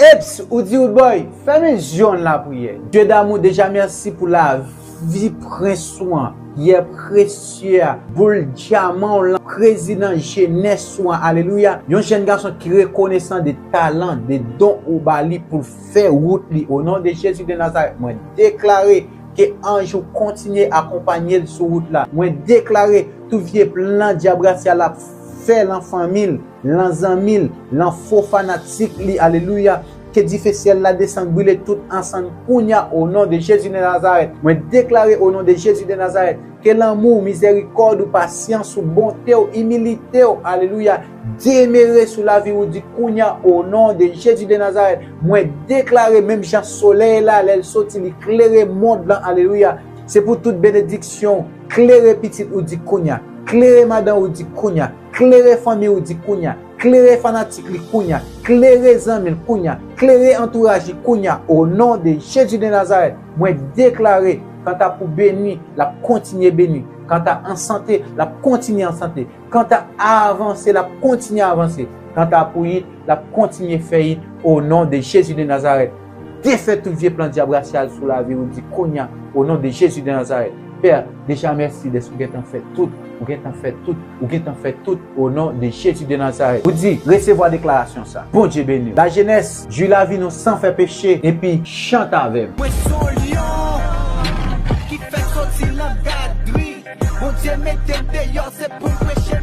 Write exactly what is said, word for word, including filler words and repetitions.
Eps, ou di Roodboy, fèmen zye w, ann lapriyè. Dye damou, deja mèsi pou lavi prens ou an, pyè presye a, boul dyaman w lan, prezidan jenès ou an, alelouya. Yon jèn gason ki rekonesan de talan, de don ou ba li pou l fè wout li. O non de Jezi de Nazarèt, mwen deklare ke anj ou kontinye akonpanye l sou wout la. Mwen deklare tout vye plan dyabrasya l ap fè lan fanmi l, lan zanmi l, lan fo fanatik li, alelouya. Ke dife syèl la desann brile tout ansanm kounya o non de Jezi de Nazarèt. Mwen deklare o non de Jezi de Nazarèt ke lanmou w, mizèrikòd ou, pasyans ou, bonte w, imilite w, alelouya, demere sou lavi Roody kounya o non de Jezi de Nazarèt. Mwen deklare menm jan solèy la lè l soti li klere mond lan, alelouya. Se pou tout benediksyon klere pitit Roody kounya, klere madanm Roody kounya, klere fanmi Roody kounya, klere fanatik li kounya, klere zanmi l kounya, klere antouraj li kounya o non de Jezi de Nazarèt. Mwen deklare kanta pou beni, l ap kontinye beni. Kanta an sante, l ap kontinye an sante. Kanta avanse, l ap kontinye avanse. Kanta pou it, l ap kontinye fè it o non de Jezi de Nazarèt. Defè tout vye plan dyabrasya sou lavi Roody kounya o non de Jezi de Nazarèt. Pè, deja mèsi dèske ou gentan fè tout, ou gentan fè tout, ou gentan fè tout o non de Jezi de Nazarèt. Roody, resevwa deklarasyon sa. Bondye beni w. Lajenès, jwi lavi nou san fè peche, epi chante avè m. Mwen se yon lyon ki fèk soti nan gadri. Bondye mete m deyò, se pou m preche